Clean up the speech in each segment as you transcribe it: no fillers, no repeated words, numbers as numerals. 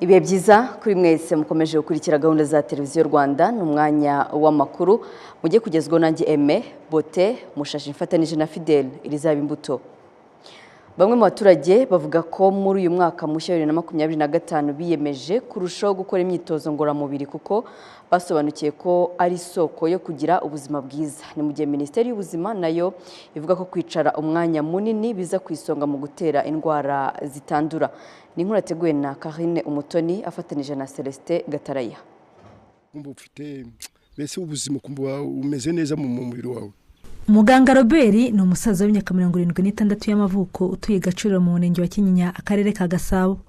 Ibihe byiza kuri mwese mukomeje gukurikira gahunda za Televiziyo Rwanda. Ni umwanya w'amakuru mujye kugezwaho nanjye Aime Bote Mushashi, mfatanije na Fidel Irizaba Imbuto. Bamwe mu baturage bavuga ko muri uyu mwaka mushya wa 2025 biyemeje kurushaho gukora imyitozo ngororamubiri, kuko basobanukiye ko ari isoko yo kugira ubuzima bwiza. Ni mu gihe Minisiteri y'Ubuzima nayo ivuga ko kwicara umwanya munini biza ku isonga mu gutera indwara zitandura. Ni inkuru yateguwe na Karine Umutoni afatanije na Celestin Gataraya. Kumva ufite mbese ubuzima, ukumva umeze neza mu mubiri wawe. Muganga Robert ni umusaza w'imyaka 76 y'amavuko, utuye Gacuriro mu Murenge wa Kinyinya, Akarere ka Gasabo.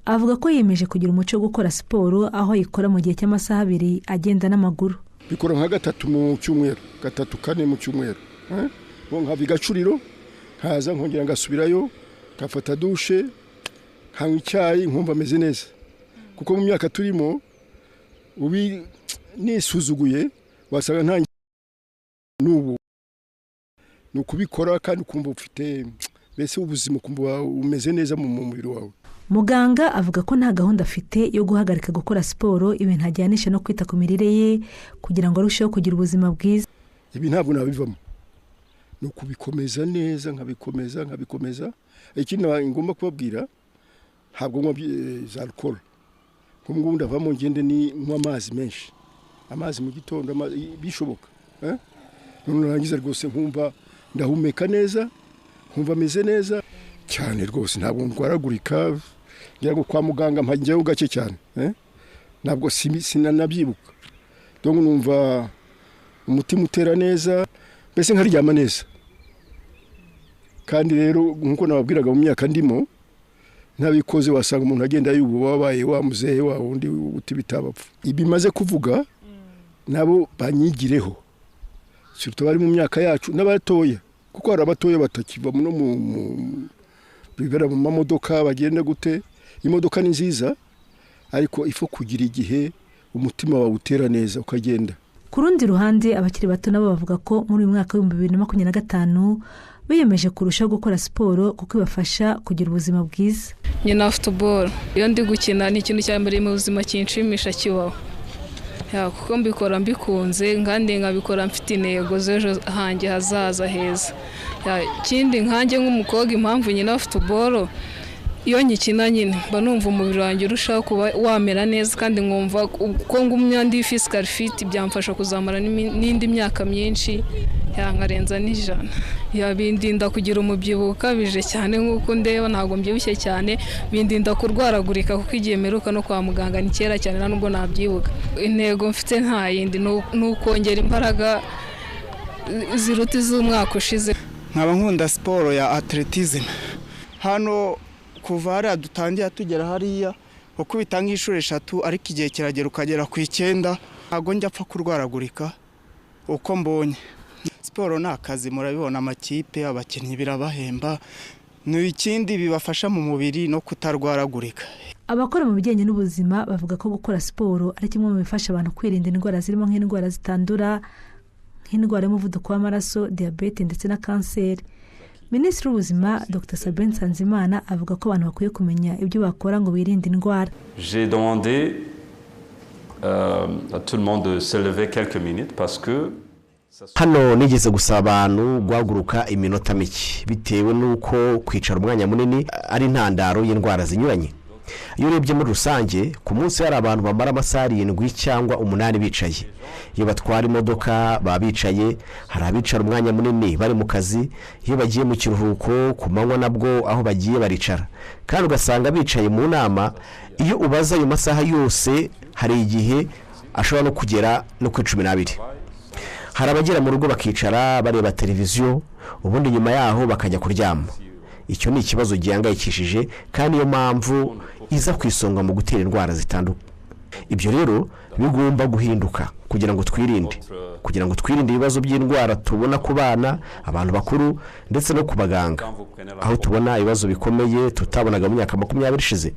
Avuga ko yiyemeje kugira umuco wo gukora siporo, aho ayikora mu gihe cy'amasaha 2 agenda n'amaguru. Bikora nka gatatu mu cyumweru, gatatu, kane mu cyumweru. Nkava i Gacuriro nkaza, nkongera ngasubirayo, nkafata douche, nkanywa icyayi, nkumva ameze neza, kuko mu myaka turimo ubi nisuzuguye wasanga nta n'ubu. Ni ukubikora kandi ukumva ufite mbese ubuzima, ukumva umeze neza mu mubiri wawe. Muganga avuga ko nta gahunda afite yo guhagarika gukora siporo, ibintu ajyanisha no kwita ku mirire ye kugira ngo arusheho kugira ubuzima bwiza. Ibi ntabwo nabivamo, ni ukubikomeza neza, nkabikomeza, nkabikomeza. Ikindi ngomba kubabwira, ntabwo nywa za alcool. Nk'ubu ngubu ndavamo ngende ni nywa amazi menshi, amazi mu gitondo bishoboka, none narangiza rwose nkumva ndahumeka neza, nkumva ameze neza cyane rwose. Ntabwo ndwaragurika, ngira ngo kwa muganga mpajyayo gake cyane, ntabwo sinanabyibuka. Donc numva umutima utera neza, mbese nkaryama neza. Kandi rero nk'uko nababwiraga, mu myaka ndimo ntabikoze wasanga umuntu agenda yubu wabaye wa muzehe wa wundi uti bitabapfa. Ibi maze kuvuga nabo banyigireho, surtout bari mu myaka yacu n'abatoya, kuko hari abatoya batakiva no mu bibera mu mamodoka. Bagenda gute? Imodoka ni nziza, ariko ifu kugira igihe umutima wawe utera neza ukagenda. Ku rundi ruhande, abakiri bato nabo bavuga ko muri uyu mwaka wa 2025 biyemeje kurushaho gukora siporo, kuko ibafasha kugira ubuzima bwiza. Nkina football. Iyo ndi gukina ni ikintu cya mbere mu buzima kinshimisha kibaho, kuko mbikora mbikunze kandi nkabikora mfite intego z'ejo hanjye hazaza heza. Ikindi, nkanjye nk'umukobwa, impamvu nkina football, iyo nkikina nyine mba numva umubiri wanjye urushaho kuba wamera neza, kandi nkumva ko ngumya ndi physical fit, byamfasha kuzamara n'indi myaka myinshi, yankarenza n'100. Bindinda kugira umubyibuho ukabije cyane. Nk'uko ndeba, ntabwo mbyibushye cyane. Bindinda kurwaragurika, kuko igihe mperuka no kwa muganga ni kera cyane, nta nubwo nabyibuka. Intego mfite nta yindi, ni ukongera imbaraga ziruta iz'umwaka ushize. Nkaba nkunda siporo ya athlétisme. Hano kuva hariya dutangira tugera hariya ukubita nk'inshuro eshatu, ariko igihe kiragera ukagera ku 9. Ntabwo njya apfa kurwaragurika uko mbonye. Siporo ni akazi, murabibona amakipe, abakinnyi birabahemba. Ni ikindi bibafasha mu mubiri no kutarwaragurika. Abakora mu bijyanye n'ubuzima bavuga ko gukora siporo ari kimwe mu bifasha abantu kwirinda indwara zirimo nk'indwara zitandura, nk'indwara y'umuvuduko w'amaraso, diyabete ndetse na kanseri. Minisitiri w'Ubuzima Dr Sabin Nsanzimana avuga ko abantu bakwiye kumenya ibyo bakora ngo birinde indwara. J'ai demandé à tout le monde de se lever quelques minutes parce que Hano nigeze gusaba abantu guhaguruka iminota mike, bitewe n'uko kwicara umwanya munini ari intandaro y'indwara zinyuranye. Iyo urebye muri rusange, ku munsi hari abantu bamara amasaha 7 cyangwa 8 bicaye. Iyo batwara imodoka baba bicaye, hari abicara umwanya munini bari mu kazi, iyo bagiye mu kiruhuko ku manywa nabwo aho bagiye baricara, kandi ugasanga bicaye mu nama. Iyo ubaza ayo masaha yose, hari igihe ashobora no kugera no ku 12. Hari abagera mu rugo bakicara bareba televiziyo, ubundi nyuma yaho bakajya kuryama. Icyo ni ikibazo gihangayikishije, kandi niyo mpamvu iza ku isonga mu gutera indwara zitandukanye. Ibyo rero bigomba guhinduka kugira ngo twirinde ibibazo by'indwara tubona ku bana, abantu bakuru ndetse no ku baganga, aho tubona ibibazo bikomeye tutabonaga mu myaka 20 ishize.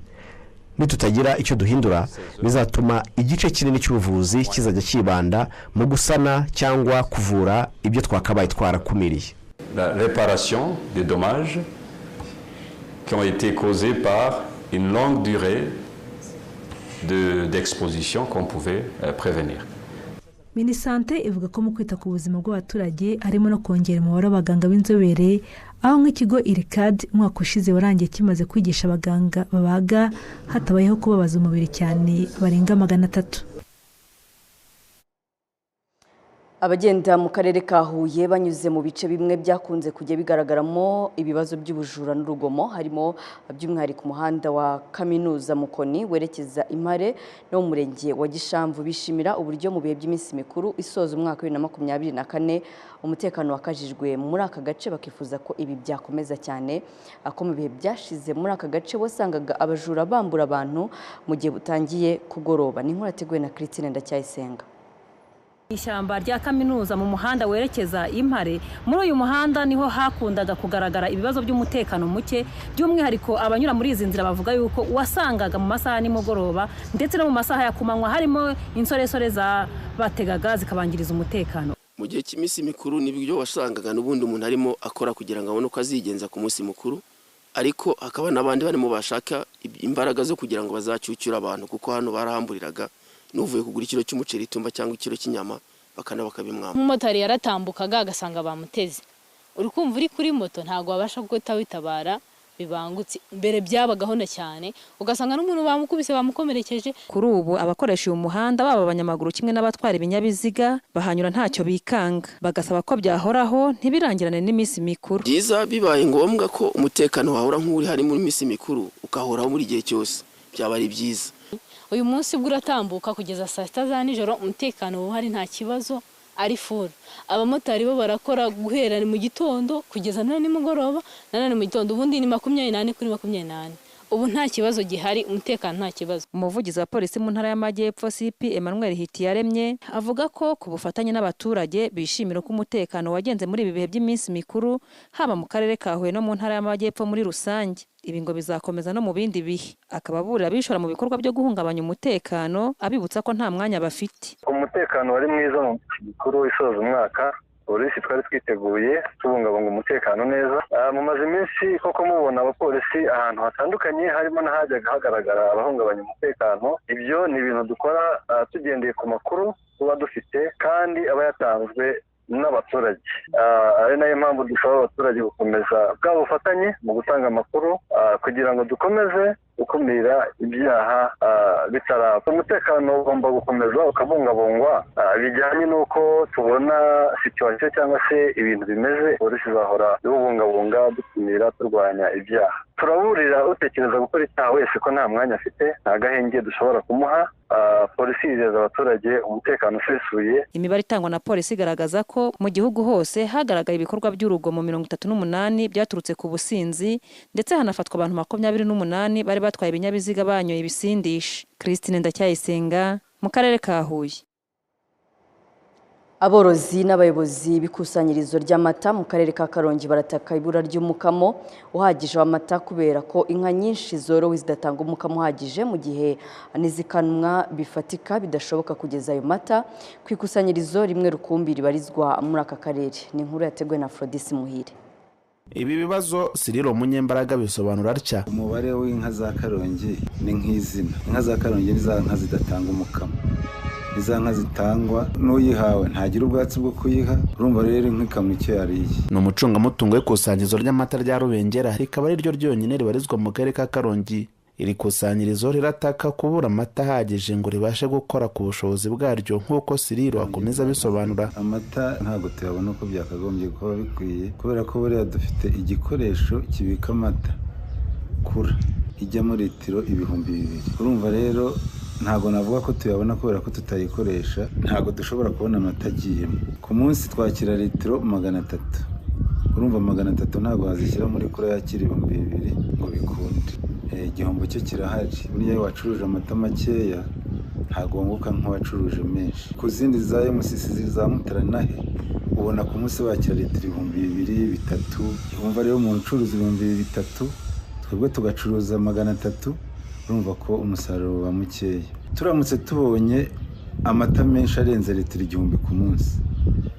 Nitutagira icyo duhindura, bizatuma igice kinini cy'ubuvuzi kizajya cyibanda mu gusana cyangwa kuvura ibyo twakabaye twarakumiriye. La réparation des dommages qui ont été causés par une longue durée d'exposition qu'on pouvait prévenir. Minisante ivuga ko mu kwita ku buzima bw'abaturage harimo no kongera umubare w'abaganga b'inzobere, aho nk'ikigo IRCAD umwaka ushize warangiye kimaze kwigisha abaganga babaga hatabayeho kubabaza umubiri cyane barenga 300. Abagenda mu karere ka Huye banyuze mu bice bimwe byakunze kujya bigaragaramo ibibazo by'ubujura n'urugomo, harimo by'umwihariko umuhanda wa Kaminuza Mukoni werekeza Impare no mu murenge wa Gishamvu, bishimira uburyo mu bihe by'iminsi mikuru isoza umwaka wa 2024 umutekano wakajijwe muri aka gace, bakifuza ko ibi byakomeza cyane ko mu bihe byashize muri aka gace wasangaga abajura bambura abantu mu gihe butangiye kugoroba. Ni inkuru yateguwe na Christine Ndacyayisenga. Ishyamba rya Kaminuza mu muhanda werekeza Impare, muri uyu muhanda niho hakundaga kugaragara ibibazo by'umutekano muke, by'umwihariko abanyura muri izi nzira bavuga yuko wasangaga mu masaha nimugoroba ndetse no mu masaha ya kumanywa harimo insoresore zabategaga zikabangiriza umutekano. Mu gihe cy'iminsi mikuru nibyo wasangaga n'ubundi umuntu arimo akora kugira ngo abone uko azigenza ku munsi mukuru, ariko hakaba n'abandi barimo bashaka imbaraga zo kugira ngo bazacyucyure abantu, kuko hano barahamburiraga n'uvuye kugura ikiro cy'umuceri itumba cyangwa ikiro cy'inyama bakana bakabimwama. Umumotari yaratambukaga agasanga bamuteze, uri kumva uri kuri moto ntago wabasha guhita witabara bibangutse. Mbere byabagaho na cyane ugasanga n'umuntu bamukubise bamukomerekeje. Kuri ubu abakoresha uyu muhanda baba abanyamaguru kimwe n'abatwara ibinyabiziga bahanyura ntacyo bikanga, bagasaba ko byahoraho ntibirangirane n'iminsi mikuru. Byiza bibaye ngombwa ko umutekano wahora nk'uri hari muri minsi mikuru ukahoraho muri gihe cyose, byaba ari byiza. Uyu munsi bwo uratambuka kugeza saa 6 za nijoro umutekano uhari nta kibazo, ari full. Abamotari bo barakora guhera mu gitondo kugeza none nimugoroba, none mu gitondo ubundi ni 24 kuri 24. Ubu nta kibazo gihari, umutekano nta kibazo. Umuvugizi wa polisi mu ntara y'Amajyepfo CP Emmanuel Hitiyaremye avuga ko ku bufatanye n'abaturage bishimira ko umutekano wagenze muri ibi bihe by'iminsi mikuru haba mu karere ka Huye no mu ntara y'Amajyepfo muri rusange. Ibi ngo bizakomeza no mu bindi bihe. Akaba aburira abishora mu bikorwa byo guhungabanya umutekano, abibutsa ko nta mwanya bafite. Umutekano wari mwiza mu mikuru isoza umwaka, polisi twari twiteguye tubungabunga umutekano neza. Mumaze iminsi koko mubona abapolisi ahantu hatandukanye harimo n'ahajyaga hagaragara abahungabanya umutekano. Ibyo ni ibintu dukora tugendeye ku makuru tuba dufite kandi aba yatanzwe n'abaturage, ari nayo mpamvu dusaba abaturage gukomeza bwa bufatanye mu gutanga amakuru kugira ngo dukomeze gukumira ibyaha bitaraba. Umutekano ugomba gukomeza ukabungabungwa bijyanye n'uko tubona situation cyangwa se ibintu bimeze. Polisi izahora ibungabunga, dukumira, turwanya ibyaha. Turaburira utekereza gukora icyaha wese ko nta mwanya afite, nta gahenge dushobora kumuha. Polisi yizeza abaturage umutekano usesuye. Imibare itangwa na polisi igaragaza ko mu gihugu hose hagaragaye ibikorwa by'urugomo 38 byaturutse ku businzi, ndetse hanafatwa abantu 28 bari batwaye ibinyabiziga banyoye ibisindisha. Christine Ndacyayisenga mu karere ka Huye. Aborozi n'abayobozi b'ikusanyirizo ry'amata mu karere ka Karongi barataka ibura ry'umukamo uhagije w'amata kubera ko inka nyinshi zorowe zidatanga umukamo uhagije, mu gihe n'izikanwa bifatika bidashoboka kugeza ayo mata ku ikusanyirizo rimwe rukumbi ribarizwa muri aka karere. Ni inkuru yateguwe na Afrodis Muhire. Ibi bibazo Cyril Munyembaraga bisobanura atya: umubare w'inka za Karongi ni nk'izina. Inka za Karongi ni za nka zidatanga umukamo, iza nka zitangwa n'uyihawe ntagira ubwatsi bwo kuyiha, urumva rero inka ikamwa icyo yariye. Ni umucungamutungo w'ikusanyirizo ry'amata rya Rubengera, rikaba ari ryo ryonyine ribarizwa mu karere ka Karongi. Iri kusanyirizo rirataka kubura amata ahagije ngo ribashe gukora ku bushobozi bwaryo, nk'uko Cyril akomeza abisobanura. Amata ntabwo tuyabona uko byakagombye kuba bikwiye, kubera ko buriya dufite igikoresho kibika amata kura ijyamo litiro 2000. Urumva rero ntabwo navuga ko tuyabona kubera ko tutayikoresha, ntabwo dushobora kubona amata agiyemo. Ku munsi twakira litiro 300. Urumva 300 ntabwo wazishyira muri kura yakira 2000 ngo bikunde. Igihombo cyo kirahari. Burya iyo wacuruje amata makeya ntabwo wunguka nk'uwacuruje menshi. Ku zindi za MCC za Mutara nahe ubona ku munsi bakira litiro 2000, 3000. Urumva rero umuntu ucuruza 2003 twebwe tugacuruza 300, urumva ko umusaruro uba mukeya. Turamutse tubonye amata menshi arenze litiro 1000 ku munsi,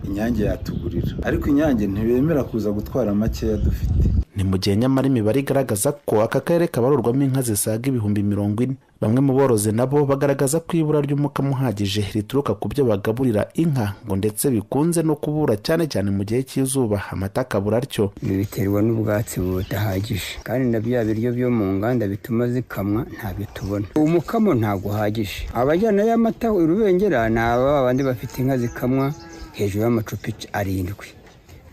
Inyange yatugurira, ariko Inyange ntibemera kuza gutwara makeya dufite. Ni mu gihe nyamara imibare igaragaza ko aka karere kabarurwamo inka zisaga 40,000. Bamwe mu borozi nabo bagaragaza ko ibura ry'umukamo uhagije rituruka ku byo bagaburira inka, ngo ndetse bikunze no kubura cyane cyane mu gihe cy'izuba, amata akabura atyo. Ibi biterwa n'ubwatsi budahagije, kandi na bya biryo byo mu nganda bituma zikamwa ntabyo tubona. Umukamo ntabwo uhagije. Abajyana y'amata Rubengera ni aba bandi bafite inka zikamwa hejuru y'amacupa 7,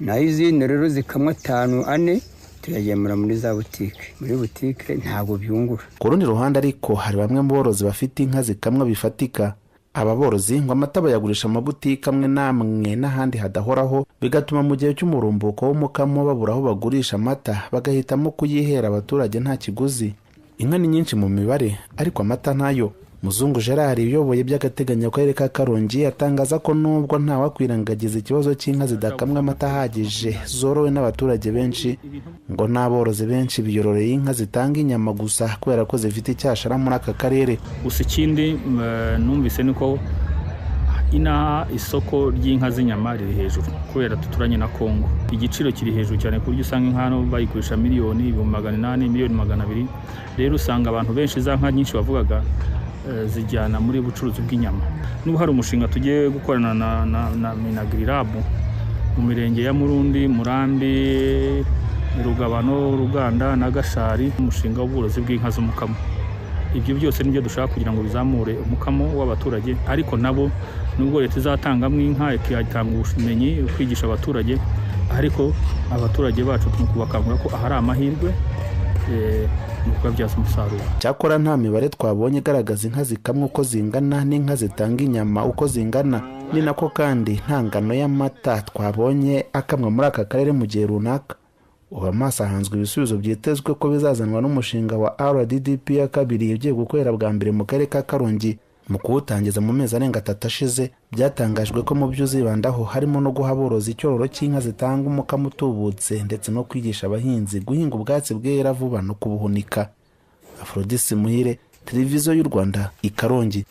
naho izindi rero zikamwa 5, 4 tuyagemura muri za butike. Muri butike ntabwo byungura. Ku rundi ruhande ariko hari bamwe mu borozi bafite inka zikamwa bifatika. Aba borozi ngo amata bayagurisha amabutike amwe n'amwe n'ahandi hadahoraho, bigatuma mu gihe cy'umurumbuko w'umukamo babura aho bagurisha amata, bagahitamo kuyihera abaturage nta kiguzi. Inka ni nyinshi mu mibare ariko amata ntayo. Muzungu Gerard uyoboye by'agateganyo karere ka Karongi atangaza ko nubwo ntawakwirengagiza ikibazo cy'inka zidakamwa amata ahagije zorowe n'abaturage benshi, ngo n'aborozi benshi biyororeye inka zitanga inyama gusa kubera ko zifite icyashara muri aka karere. Gusa ikindi numvise niko inaha isoko ry'inka z'inyama riri hejuru kubera tuturanye na Kongo. Igiciro kiri hejuru cyane ku buryo usanga inka hano bayigurisha 800,000, 200,000. Rero usanga abantu benshi za nka nyinshi bavugaga zijyana muri bucuruzi bw'inyama. N'ubu hari umushinga tugiye gukorana na Minagrilab mu mirenge ya Murundi, Murambi, Rugabano, Ruganda na Gashari, umushinga w'ubworozi bw'inka z'umukamo. Ibyo byose nibyo dushaka kugira ngo bizamure umukamo w'abaturage, ariko nabo nubwo leta izatangamo inka ikatanga ubumenyi kwigisha abaturage, ariko abaturage bacu tukubakangura ko ahari amahirwe kubabyaza umusaruro. Cyakora nta mibare twabonye igaragaza inka zikamwa uko zingana n'inka zitanga inyama uko zingana. Ni nako kandi nta ngano y'amata twabonye akamwa muri aka karere mu gihe runaka. Ubu amaso ahanzwe ibisubizo byitezwe ko bizazanwa n'umushinga wa RDDP ya 2 ugiye gukorera bwa mbere mu karere ka Karongi. Mu kuwutangiza mu mezi arenga 3 ashize, byatangajwe ko mu byo uzibandaho harimo no guha aborozi icyororo cy'inka zitanga umukamo utubutse, ndetse no kwigisha abahinzi guhinga ubwatsi bwera vuba no kubuhunika. Aphrodis Muhire, Televiziyo y'u Rwanda, i Karongi.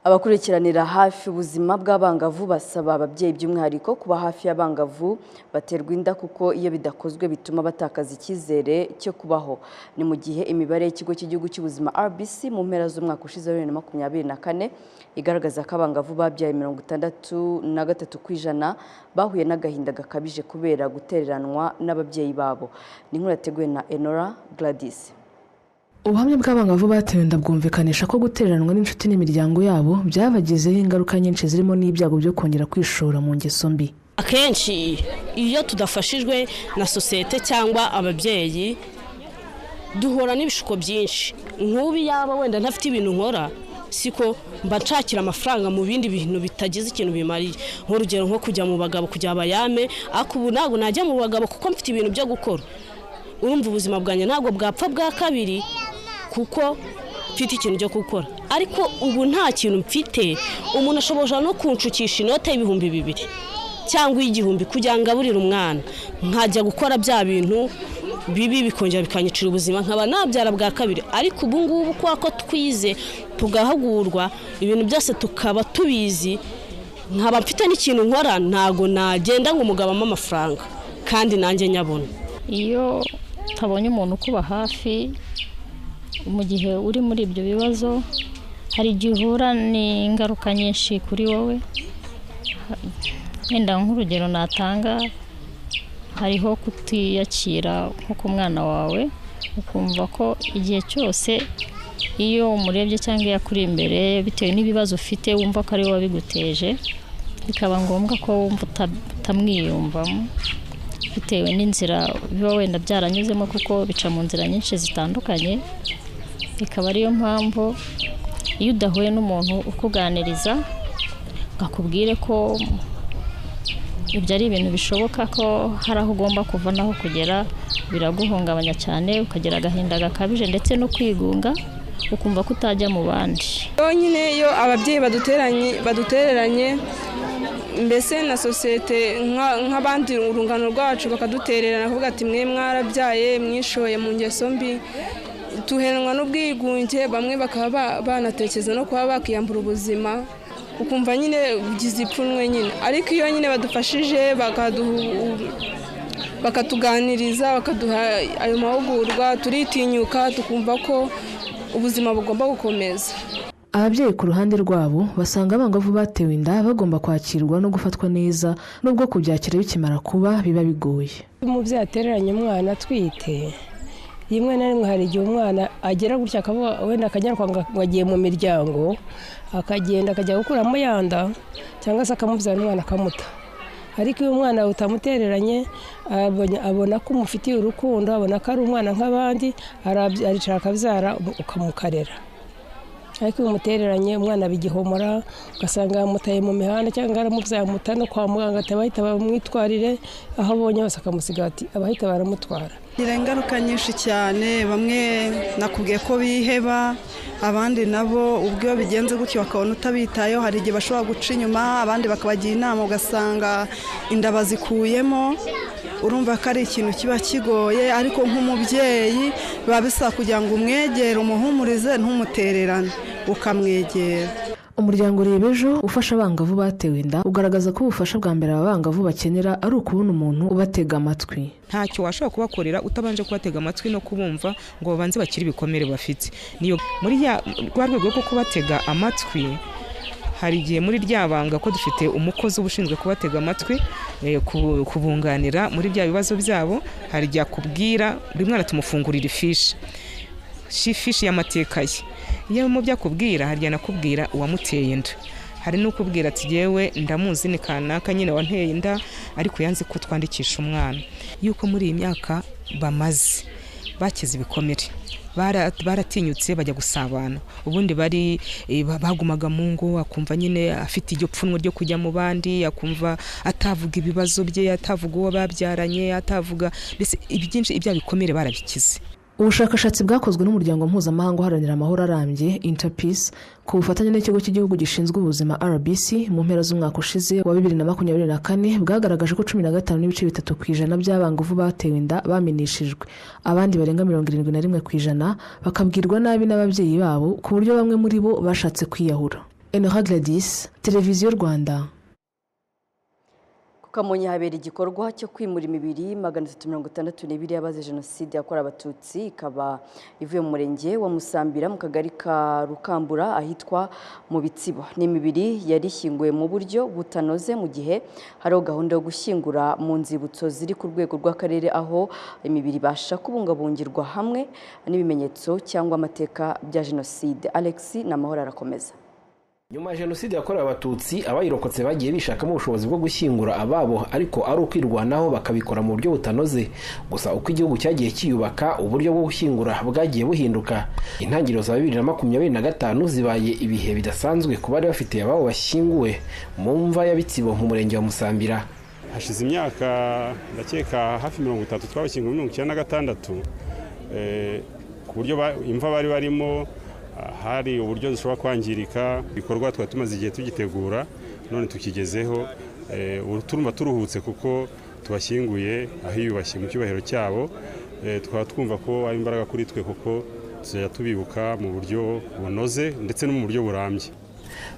Abakurikiranira hafi ubuzima bw'abangavu basaba ababyeyi by'umwihariko kuba hafi y'abangavu baterwa inda, kuko iyo bidakozwe bituma batakaza icyizere cyo kubaho. Ni mu gihe imibare y'ikigo cy'igihugu cy'ubuzima RBC mu mpera z'umwaka ushize 2024 igaragaza ko abangavu babyaye 63% bahuye n'agahinda gakabije kubera gutereranwa n'ababyeyi babo. Ni inkuru yateguwe na Enora Gladys. Ubuhamya bw'abangavu batewe inda bwumvikanisha ko gutereranwa n'inshuti n'imiryango yabo byabagizeho ingaruka nyinshi zirimo n'ibyago byo kongera kwishora mu ngeso mbi. Akenshi iyo tudafashijwe na sosiyete cyangwa ababyeyi duhura n'ibishuko byinshi. Nk'ubu yaba wenda ntafite ibintu nkora, siko mba nshakira amafaranga mu bindi bintu bitagize ikintu bimariye, nk'urugero nko kujya mu bagabo kujya abayame, ariko ubu ntabwo najya mu bagabo kuko mfite ibintu byo gukora. Urumva ubuzima bwanjye ntabwo bwapfa bwa kabiri kuko mfite ikintu cyo gukora, ariko ubu nta kintu mfite. Umuntu ashobora no kunshukisha inote y'2000 cyangwa 1000 kugira ngo aburire umwana, nkajya gukora bya bintu bibi bikongera bikanyicira ubuzima, nkaba nabyara bwa kabiri. Ariko ubu ngubu kwa ko twize tugahugurwa ibintu byose tukaba tubizi, nkaba mfite n'ikintu nkora, ntago nagenda ngo umugabo ampe amafaranga kandi nanjye nyabona. Iyo utabonye umuntu ukuba hafi mu gihe uri muri ibyo bibazo, hari igihe uhura n'ingaruka nyinshi kuri wowe. Wenda nk'urugero natanga, hariho kutiyakira nko ku mwana wawe, ukumva ko igihe cyose iyo umurebye cyangwa iyo akuri imbere bitewe n'ibibazo ufite wumva ko ari wowe wabiguteje, bikaba ngombwa ko wumva utamwiyumvamo bitewe n'inzira biba wenda byaranyuzemo, kuko bica mu nzira nyinshi zitandukanye. Bikaba ariyo mpamvu iyo udahuye n'umuntu ukuganiriza ngo akubwire ko ibyo ari ibintu bishoboka, ko hari aho ugomba kuva n'aho kugera, biraguhungabanya cyane, ukagira agahinda gakabije ndetse no kwigunga, ukumva ko utajya mu bandi. Nyine iyo ababyeyi badutereranye mbese na sosiyete nk'abandi urungano rwacu bakadutererana, kuvuga ati mwe mwarabyaye mwishoye mu ngeso mbi, tuheranwa n'ubwigunge, bamwe bakaba banatekereza no kuba bakiyambura ubuzima, ukumva nyine ugize ipfunwe nyine. Ariko iyo nyine badufashije bakaduha Bakatuganiriza, bakaduha ayo mahugurwa, turitinyuka tukumva ko ubuzima bugomba gukomeza. Ababyeyi ku ruhande rwabo basanga abangavu batewe inda bagomba kwakirwa no gufatwa neza, nubwo kubyakira bikimara kuba biba bigoye. Umubyeyi atereranye umwana atwite, rimwe na rimwe hari igihe umwana agera gutya akavuga wenda akajya ngo agiye mu miryango, akagenda akajya gukuramo yanda cyangwa se akamubyara umwana akamuta. Ariko iyo umwana utamutereranye abona ko umufitiye urukundo, abona ko ari umwana nk'abandi, aricara akabyara ukamukarera. Ariko iyo umutereranye umwana bigihomora, ugasanga yamutaye mu mihanda cyangwa aramubyaye amuta no kwa muganga, bahita bamwitwarire aho abonye hose akamusiga, ati abahita baramutwara. Bigira ingaruka nyinshi cyane, bamwe nakubwiye ko biheba, abandi nabo ubwo iyo bigenze gutyo bakabona utabitayeho hari igihe bashobora guca inyuma, abandi bakabagira inama ugasanga inda bazikuyemo. Urumva ko ari ikintu kiba kigoye, ariko nk'umubyeyi biba bisaba kugira ngo umwegere, umuhumurize, ntumutererane, ukamwegera. Umuryango Reba Ejo ufasha abangavu batewe inda ugaragaza ko ubufasha bwa mbere aba bangavu bakenera ari ukubona umuntu ubatega amatwi. Ntacyo washobora kubakorera utabanje kubatega amatwi no kubumva ngo babanze bakire ibikomere bafite. Niyo muri rwa rwego rwo kubatega amatwi, hari igihe muri rya banga ko dufite umukozi ushinzwe kubatega amatwi, kubunganira muri bya bibazo byabo, hari igihe akubwira buri mwana tumufungurira ifishi y'amateka ye. Iyo mu byo akubwira hari igihe anakubwira uwamuteye inda, hari n'ukubwira ati yewe ndamuzi ni kanaka nyine wanteye inda, ariko yanze ko twandikisha umwana. Yuko muri iyi myaka bamaze bakize ibikomere, baratinyutse bajya gusabana. Ubundi bari bagumaga mu ngo, akumva nyine afite iryo pfunwe ryo kujya mu bandi, akumva atavuga ibibazo bye, atavuga uwo babyaranye, atavuga mbese ibyinshi, ibya bikomere barabikize. Ubushakashatsi bwakozwe n'umuryango mpuzamahanga uharanira amahoro arambye Interpeace ku bufatanye n'ikigo cy'igihugu gishinzwe ubuzima RBC mu mpera z'umwaka ushize wa 2024 bwagaragaje ko 15.3% by'abangavu batewe inda baminishijwe, abandi barenga 71% bakabwirwa nabi n'ababyeyi babo, ku buryo bamwe muri bo bashatse kwiyahura. Enora Gladys, Televiziyo Rwanda. Kamonyi habera igikorwa cyo kwimura imibiri 362 y'abazize jenoside yakorewe Abatutsi, ikaba ivuye mu murenge wa Musambira mu kagari ka Rukambura ahitwa mu Bitsibo. Ni imibiri yari ishyinguwe mu buryo butanoze, mu gihe hariho gahunda yo gushyingura mu nzibutso ziri ku rwego rw'akarere, aho imibiri ibasha kubungabungirwa hamwe n'ibimenyetso cyangwa amateka bya jenoside. Alex Namahoro arakomeza. Nyuma ya jenoside yakorewe Abatutsi, abayirokotse bagiye bishakamo ubushobozi bwo gushyingura ababo, ariko ari ukwirwanaho bakabikora mu buryo butanoze. Gusa uko igihugu cyagiye cyiyubaka, uburyo bwo gushyingura bwagiye buhinduka. Intangiriro za 2025 zibaye ibihe bidasanzwe ku bari bafite ababo bashyinguwe mu mva ya Bitsibo mu murenge wa Musambira. Hashize imyaka ndakeka hafi 30 twabashyinguye 96, ku buryo imva bari barimo hari uburyo zishobora kwangirika. Ibikorwa twari tumaze igihe tugitegura none tukigezeho, turumva turuhutse kuko tubashyinguye ahiyubashye mu cyubahiro cyabo. Tukaba twumva ko ari imbaraga kuri twe kuko tuzajya tubibuka mu buryo bunoze ndetse no mu buryo burambye.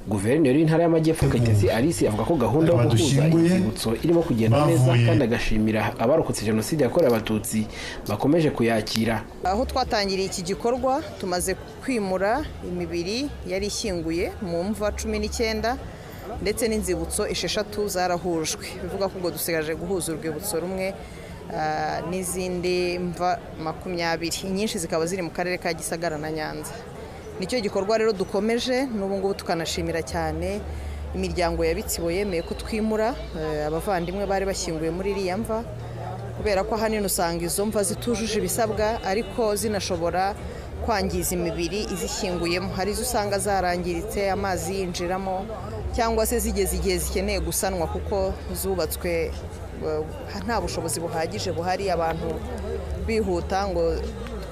Guverineri w'intara y'Amajyepfo Kayitesi Alice avuga ko gahunda yo guhuza inzibutso irimo kugenda neza, kandi agashimira abarokotse jenoside yakorewe Abatutsi bakomeje kuyakira. Aho twatangiriye iki gikorwa tumaze kwimura imibiri yari ishyinguye mu mva 19 ndetse n'inzibutso 6 zarahujwe, bivuga ko ubwo dusigaje guhuza urwibutso rumwe n'izindi mva 20, inyinshi zikaba ziri mu karere ka Gisagara na Nyanza. Nicyo gikorwa rero dukomeje n'ubu ngubu, tukanashimira cyane imiryango ya Bitsibo yemeye ko twimura abavandimwe bari bashyinguye muri iriya mva, kubera ko ahanini usanga izo mva zitujuje ibisabwa ariko zinashobora kwangiza imibiri izishyinguyemo. Hari izo usanga zarangiritse, amazi yinjiramo, cyangwa se zigeze igihe zikeneye gusanwa kuko zubatswe nta bushobozi buhagije buhari, abantu bihuta ngo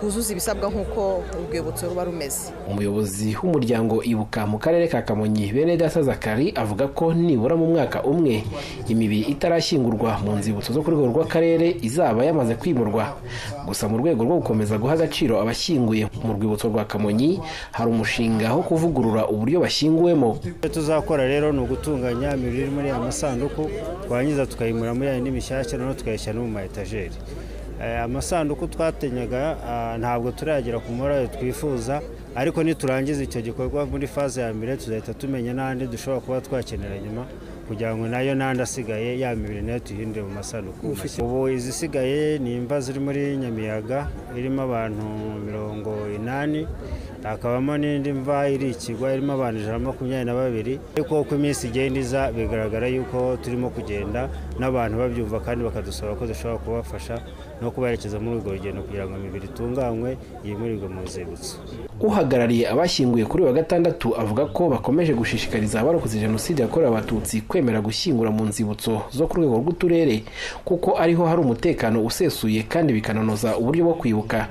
Twuzuza ibisabwa nk'uko urwibutso ruba rumeze. Umuyobozi w'umuryango Ibuka mu karere ka Kamonyi, Benedata Zakari, avuga ko nibura mu mwaka umwe imibiri itarashyingurwa mu nzibutso zo ku rwego rw'akarere izaba yamaze kwimurwa. Gusa mu rwego rwo gukomeza guha agaciro abashyinguye mu rwibutso rwa Kamonyi, hari umushinga wo kuvugurura uburyo bashyinguwemo. Icyo tuzakora rero ni ugutunganya imibiri iri muri aya masanduku, twarangiza tukayimura muri aya mishyashya, noneho tukayishyira no mu ma etajeri. Amasanduku twatenyaga ntabwo turagera ku mubare twifuza, ariko niturangiza icyo gikorwa muri faze ya mbere tuzahita tumenya n'andi dushobora kuba twakenera nyuma, kugira ngo nayo n'andi asigaye ya mibiri nayo tuyihindure mu masanduku. Ubu izisigaye ni imva ziri muri Nyamiyaga irimo abantu 80, hakabamo n'indi mva iri Ikigwa irimo abantu 122. Ariko uko iminsi igenda iza bigaragara yuko turimo kugenda n'abantu babyumva kandi bakadusaba ko dushobora kubafasha no kubaherekeza muri urwo rugendo kugira ngo imibiri itunganywe yimurirwe mu nzibutso. Uhagarariye abashyinguye kuri wa gatandatu avuga ko bakomeje gushishikariza abarokotse jenoside yakorewe Abatutsi kwemera gushyingura mu nzibutso zo ku rwego rw'uturere, kuko ariho hari umutekano usesuye kandi bikananoza uburyo bwo kwibuka.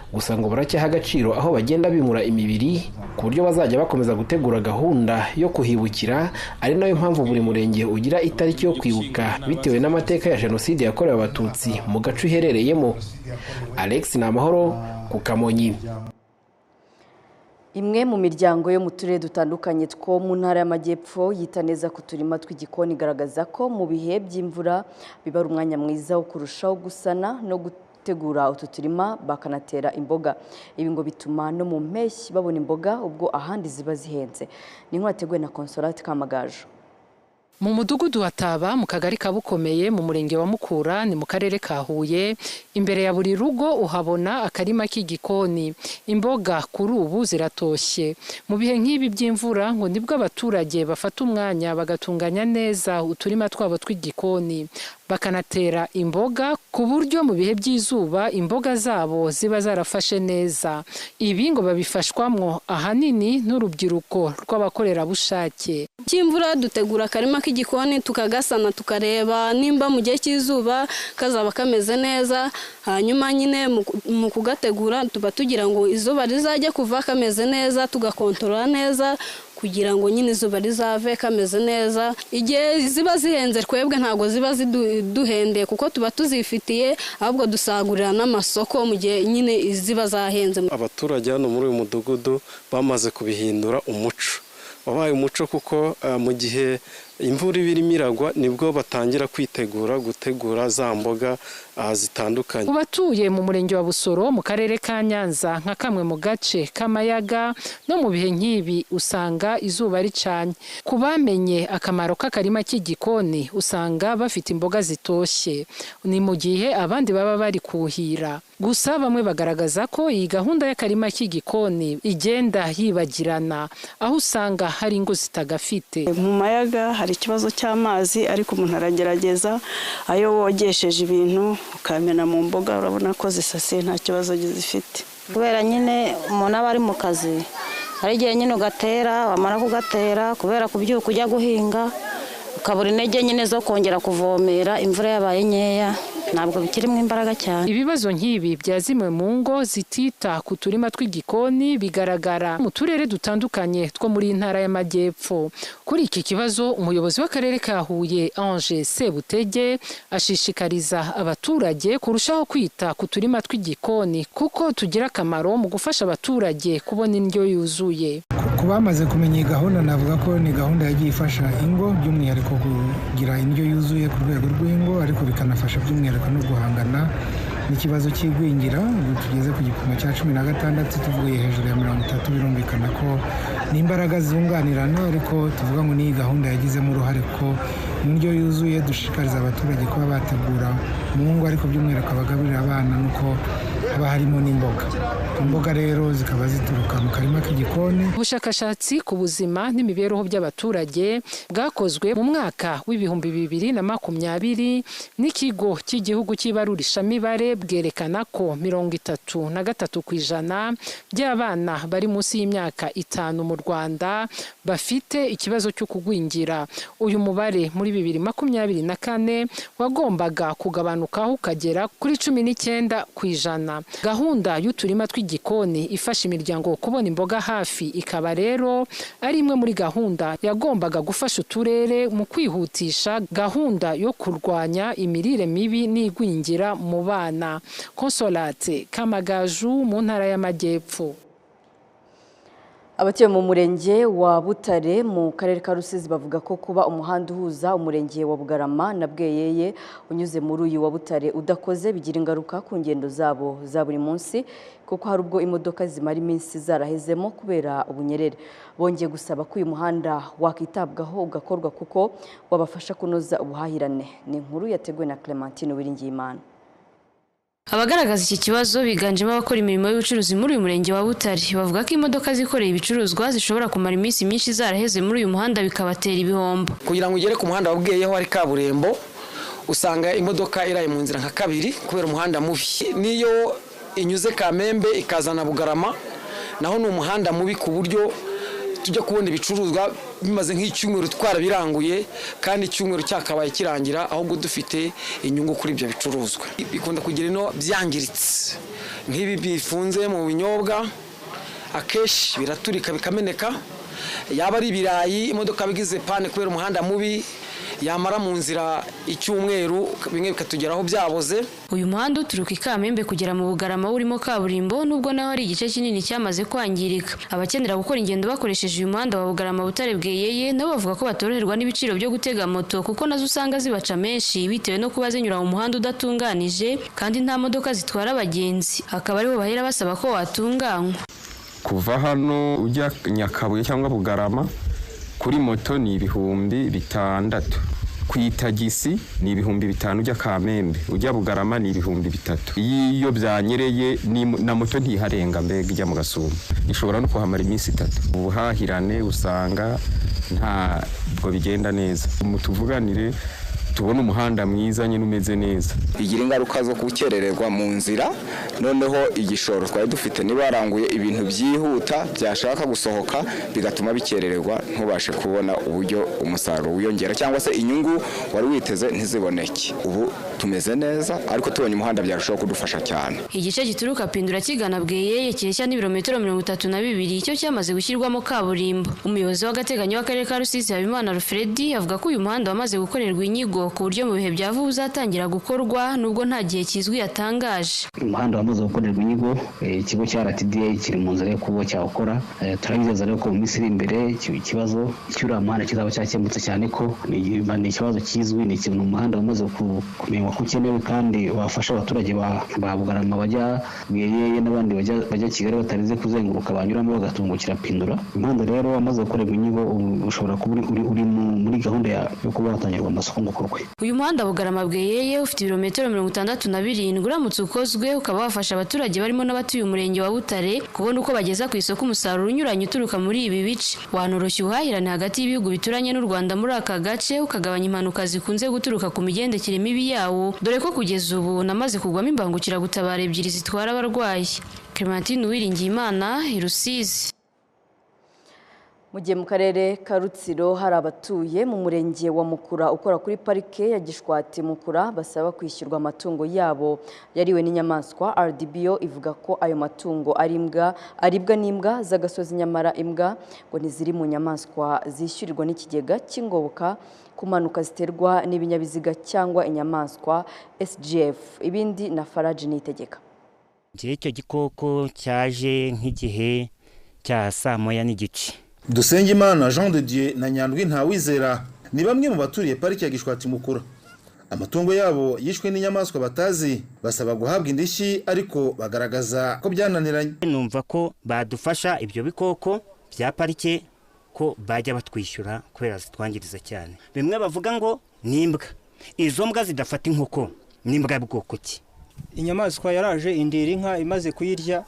Gusa ngo baracyaha agaciro aho bagenda bimura imibiri, ku buryo bazajya bakomeza gutegura gahunda yo kuhibukira, ari nayo mpamvu buri murenge ugira itariki yo kwibuka bitewe n'amateka ya jenoside yakorewe Abatutsi mu gace uherereyemo. Alex Namahoro ku Kamonyi. Imwe mu miryango yo mu turere dutandukanye two mu ntara y'Amajyepfo yita neza ku turima tw'igikoni igaragaza ko mu bihe by'imvura biba ari umwanya mwiza wo kurushaho gusana no gutegura utu turima bakanatera imboga. Ibi ngo bituma no mu mpeshyi babona imboga ubwo ahandi ziba zihenze. Ni inkuru yateguwe na Consolate Kamagaju. Mu mudugudu wa Taba mu kagari ka Bukomeye mu murenge wa Mukura ni mu karere ka Huye, imbere ya buri rugo uhabona akarima k'igikoni. Imboga kuri ubu ziratoshye. Mu bihe nk'ibi by'imvura ngo nibwo abaturage bafata umwanya bagatunganya neza uturima twabo tw'igikoni, bakanatera imboga ku buryo mu bihe by'izuba imboga zabo ziba zarafashe neza. Ibi ngo babifashwamwo ahanini n'urubyiruko rw'abakorerabushake. Cy'imvura dutegura akarima k'igikoni tukagasana, tukareba nimba mu gihe cy'izuba kazaba kameze neza, hanyuma nyine mu kugategura tuba tugira ngo izuba rizajye kuva kameze neza, tugakontorora neza kugira ngo nyine izuba rizave kameze neza. Igihe ziba zihenze twebwe ntabwo ziba ziduhendeye kuko tuba tuzifitiye, ahubwo dusagurira n'amasoko mu gihe nyine ziba zahenze. Abaturage hano muri uyu mudugudu bamaze kubihindura umuco, wabaye umuco kuko mu gihe imvura iba irimo iragwa nibwo batangira kwitegura gutegura za mboga zitandukanye. Ku batuye mu murenge wa Busoro mu karere ka Nyanza nka kamwe mu gace k'amayaga, no mu bihe nk'ibi usanga izuba ricanye. Ku bamenye akamaro k'akarima k'igikoni usanga bafite imboga zitoshye, ni mu gihe abandi baba bari kuhira. Gusa bamwe bagaragaza ko iyi gahunda y'akarima k'igikoni igenda yibagirana, aho usanga hari ingo zitagafite. Mu mayaga hari ikibazo cy'amazi, ariko umuntu aragerageza, ayo wogesheje ibintu ukamena mu mboga urabona ko zisasiye nta kibazo zifite. Kubera nyine umuntu aba ari mu kazi, hari igihe nyine ugatera, wamara kugatera kubera kubyuka ujya guhinga ukabura intege nyine zo kongera kuvomera, imvura yabaye nkeya ntabwo bikirimo imbaraga cyane. Ibibazo nk'ibi bya zimwe mu ngo zitita ku turima tw'igikoni bigaragara mu turere dutandukanye two muri ntara y'Amajyepfo. Kuri iki kibazo umuyobozi w'akarere ka Huye Ange Sebutege ashishikariza abaturage kurushaho kwita ku turima tw'igikoni kuko tugira akamaro mu gufasha abaturage kubona indyo yuzuye. Ku bamaze kumenya iyi gahunda, navuga ko ni gahunda yagiye ifasha ingo by'umwihariko kugira indyo yuzuye ku rwego rw'ingo, ariko bikanafasha by'umwihariko no guhangana n'ikibazo cy'igwingira. Ubu tugeze ku gipimo cya 16 tuvuye hejuru ya 30, birumvikana ko n'imbaraga zunganirana, ariko tuvuga ngo n'iyi gahunda yagizemo uruhare ko indyo yuzuye dushishikariza abaturage kuba bategura mu ngo, ariko by'umwihariko abagaburira abana nuko haba harimo n'imboga. Imboga rero zikaba zituruka mu karima k'igikoni. Ubushakashatsi ku buzima n'imibereho by'abaturage bwakozwe mu mwaka w'2020 n'ikigo cy'igihugu cy'ibarurishamibare bwerekana ko 33% by'abana bari munsi y'imyaka 5 mu Rwanda bafite ikibazo cyo kugwingira. Uyu mubare muri 2024 wagombaga kugabanukaho ukagera kuri 19%. bana. Gahunda y'uturima tw'igikoni ifasha imiryango kubona imboga hafi ikaba rero ari imwe muri gahunda yagombaga gufasha uturere mu kwihutisha gahunda yo kurwanya imirire mibi n'igwingira mu bana. Consolate Kamagaju mu ntara y'Amajyepfo. Abatuye mu murenge wa Butare mu karere ka Rusizi bavuga ko kuba umuhanda uhuza umurenge wa Bugarama na Bweyeye unyuze muri uyu wa Butare udakoze bigira ingaruka ku ngendo zabo za buri munsi, kuko hari ubwo imodoka zimara iminsi zarahezemo kubera ubunyerere. Bongeye gusaba ko uyu muhanda wakitabwaho ugakorwa kuko wabafasha kunoza ubuhahirane. Ni inkuru yateguwe na Clementine Uwiringiyimana. Abagaragaza iki kibazo biganjemo abakora imirimo y'ubucuruzi muri uyu murenge wa Butare, bavuga ko imodoka zikoreye ibicuruzwa zishobora kumara iminsi myinshi zaraheze muri uyu muhanda bikabatera ibihombo. Kugira ngo ugere ku muhanda wa Bweyeho ari kaburimbo, usanga imodoka iraye mu nzira nka kabiri kubera umuhanda mubi. Niyo inyuze Kamembe ikazana Bugarama, naho ni umuhanda mubi ku buryo tujya kubona ibicuruzwa bimaze nk'icyumweru twarabiranguye, kandi icyumweru cyakabaye kirangira ahubwo dufite inyungu kuri ibyo bicuruzwa. Bikunda kugira ino byangiritse nk'ibi bifunze mu binyobwa, akenshi biraturika bikameneka. Yaba ari ibirayi, imodoka bigize pane kubera umuhanda mubi, yamara mu nzira icyumweru bimwe bikatugeraho byaboze. Uyu muhanda uturuka i Kamembe kugera mu Bugarama urimo kaburimbo, nubwo naho ari igice kinini cyamaze kwangirika. Abakenera gukora ingendo bakoresheje uyu muhanda wa Bugarama Butare Bweyeye nabo bavuga ko batoroherwa n'ibiciro byo gutega moto, kuko nazo usanga zibaca menshi bitewe no kuba zinyura mu muhanda udatunganije kandi nta modoka zitwara abagenzi. Akaba aribo bahera basaba ko watunganywa. Kuva hano ujya Nyakabuye cyangwa Bugarama kuri moto ni 6,000, ku itagisi ni 5,000 ujya Kamembe, ujya Bugarama ni 3,000. Iyo byanyereye na moto ntiharenga mbega ijya mu Gasumba, ishobora no kuhamara iminsi 3. Ubuhahirane usanga ntabwo bigenda neza. Mutuvuganire tubone umuhanda mwiza nyine umeze neza. Bigira ingaruka zo gukerererwa mu nzira, noneho igishoro twari dufite nibaranguye ibintu byihuta byashaka gusohoka bigatuma bikerererwa, ntubashe kubona uburyo umusaruro wiyongera cyangwa se inyungu wari witeze ntiziboneke. Ubu tumeze neza, ariko tubonye umuhanda byarushaho kudufasha cyane. Igice gituruka Pindura kigana Bweyeye kireshya n'ibirometero 32 cyo cyamaze gushyirwamo kaburimbo. Umuyobozi w'agateganyo w'akarere ka Rusizi Habimana Alfred avuga ko uyu muhanda wamaze gukorerwa inyigo ku buryo mu bihe bya vuba uzatangira gukorwa, nubwo nta gihe kizwi yatangaje. Umuhanda wamaze gukorerwa inyigo, ikigo cya RTDA kiri mu nzira yo kuba cyawukora. Turabizeza rero ko mu minsi iri imbere ikibazo cy'uriya muhanda kizaba cyakemutse, cyane ko ni ikibazo kizwi, ni ikintu umuhanda wamaze kumenywa ko ukenewe kandi wafasha abaturage ba Bugarama bajya Bweyeye n'abandi bajya Kigali batarinze kuzenguruka, banyuramo bagatungukira Pindura. Umuhanda rero wamaze gukorerwa inyigo ushobora kuba uri muri gahunda yo kuba watangirwa amasoko ngo ukorwe. Uyu muhanda Bugarama Bweyeye ufite ibirometero 67, uramutse ukozwe ukaba wafasha abaturage barimo n'abatuye umurenge wa Butare kubona uko bageza ku isoko umusaruro unyuranye uturuka muri ibi bice. Wanoroshya ubuhahirane hagati y'ibihugu bituranye n'u Rwanda muri aka gace, ukagabanya impanuka zikunze guturuka ku migendekere mibi yawo, dore ko kugeza ubu namaze kugwamo imbangukiragutabara 2 zitwara abarwayi. Clementine Uwiringiyimana, i Rusizi. Mu gihe mu karere ka Rutsiro hari abatuye mu murenge wa Mukura ukora kuri parike ya Gishwati Mukura basaba kwishyurwa amatungo yabo yariwe n'inyamaswa. RDBO ivuga ko ayo matungo ari imbwa, aribwa n'imbwa z'agasozi, nyamara imbwa ngo ntiziri mu nyamaswa zishyurirwa n'ikigega cy'ingoboka ku mpanuka ziterwa n'ibinyabiziga cyangwa inyamaswa SGF. Ibindi na Faraji Niyitegeka. Icyo gikoko cyaje nk'igihe cya saa 1:30. Dusengimana Jean de Dieu na Nyandwi Ntawizera ni bamwe mu baturiye pariki ya Gishwati Mukura. Amatungo yabo yishwe n'inyamaswa batazi, basaba guhabwa indishyi ariko bagaragaza ko byananiranye. Numva ko badufasha ibyo bikoko bya parike ko bajya batwishyura kubera zitwangiriza cyane. Bimwe bavuga ngo ni imbwa, izo mbwa zidafata inkoko ni imbwa bwoko ki? Inyamaswa yaraje indira inka imaze kuyirya,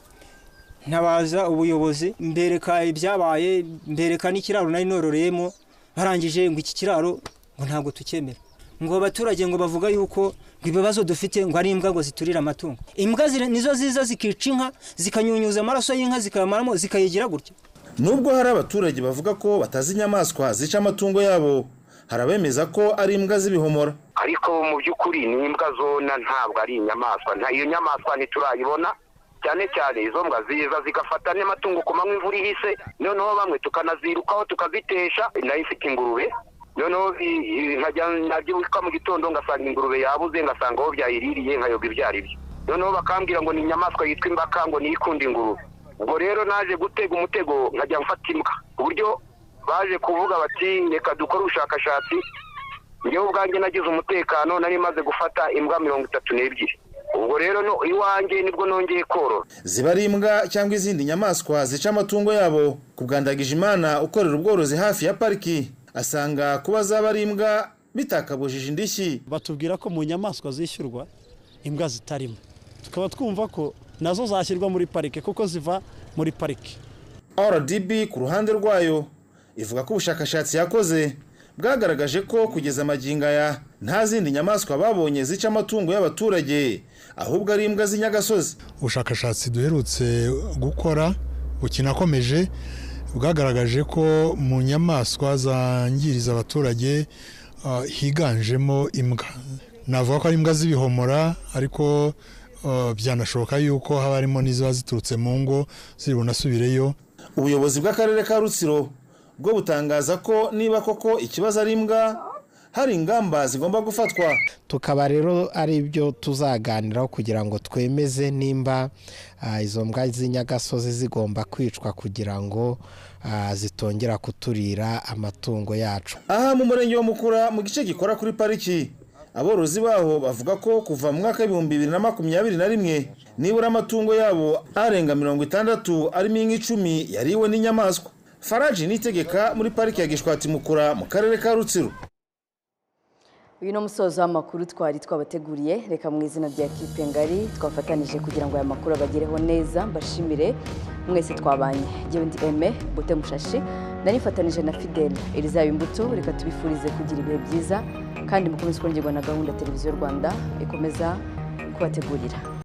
ntabaza ubuyobozi, mbereka ibyabaye, mbereka n'ikiraro nari nororeyemo. Barangije ngo iki kiraro ngo ntabwo tukemera, ngo abaturage ngo bavuga yuko ngo ibibazo dufite ngo ari imbwa ngo ziturira amatungo. Imbwa nizo ziza zikica inka, zikanyunyuza amaraso y'inka, zikayamaramo, zikayigira gutya. Nubwo hari abaturage bavuga ko batazi inyamaswa zica amatungo yabo, Hari abemeza ko ari imbwa z'ibihomora. Ariko mu by'ukuri ni imbwa zona, ntabwo ari inyamaswa. Nta iyo nyamaswa ntiturayibona. Cyane cyane izo mbwa ziza zigafata n'amatungo ku manywa imvura ihise, noneho bamwe tukanazirukaho tukazitesha. Nayo ifite ingurube, noneho nkajya nabyuka mu gitondo ngasanga ingurube yabuze, ngasanga aho byayiririye, nkayoga ibyo ari byo. Noneho bakambwira ngo ni inyamaswa yitwa imbaka, ngo niyo ikunda ingurube. Ubwo rero naje gutega umutego nkajya mfata imbwa, ku buryo baje kuvuga bati reka dukore ubushakashatsi. Njyewe ubwanjye nagize umutekano, nari maze gufata imbwa 32. Ubwo rero no iwanjye nibwo nongeye korora. Ziba ari imbwa cyangwa izindi nyamaswa zica amatungo yabo. Kubwandagije Imana ukorera ubworozi hafi ya pariki asanga kuba zaba ari imbwa bitakabujije indishyi. Batubwira ko mu nyamaswa zishyurwa imbwa zitarimo, tukaba twumva ko nazo zashyirwa muri parike kuko ziva muri parike. RDB ku ruhande rwayo ivuga ko ubushakashatsi yakoze bwagaragaje ko kugeza magingo aya nta zindi nyamaswa babonye zica amatungo y'abaturage, ahubwo ari imbwa z'inyagasozi. Ubushakashatsi duherutse gukora bukinakomeje bwagaragaje ko mu nyamaswa zangiriza abaturage higanjemo imbwa. Navuga ko ari imbwa z'ibihomora, ariko byanashoboka yuko haba harimo n'iziba ziturutse mu ngo ziri bunasubireyo. Ubuyobozi bw'akarere ka Rutsiro bwo butangaza ko niba koko ikibazo ari imbwa hari ingamba zigomba gufatwa. Tukaba rero ari byo tuzaganiraho kugira ngo twemeze nimba izo mbwa z'inyagasozi zigomba kwicwa kugira ngo zitongera kuturira amatungo yacu. Aha mu murenge wa Mukura mu gice gikora kuri pariki, aborozi baho bavuga ko kuva mu mwaka 2021 nibura amatungo yabo arenga 60 arimo inka 10 yariwe n'inyamaswa. Faraji Nitegeka muri pariki ya Gishwati Mukura mu karere ka Rutsiro. Uyu no musozo w'amakuru twari twabateguriye. Reka mu izina rya kipe ngari twafatanije kugira ngo aya makuru abagereho neza, mbashimire mwese twabanye. Jyewe ndi Aime Bote Mushashi, narifatanije na Fidel Elizaba Imbuto. Reka tubifurize kugira ibihe byiza kandi mukomeze kongerwa na gahunda Televiziyo Rwanda ikomeza kubategurira.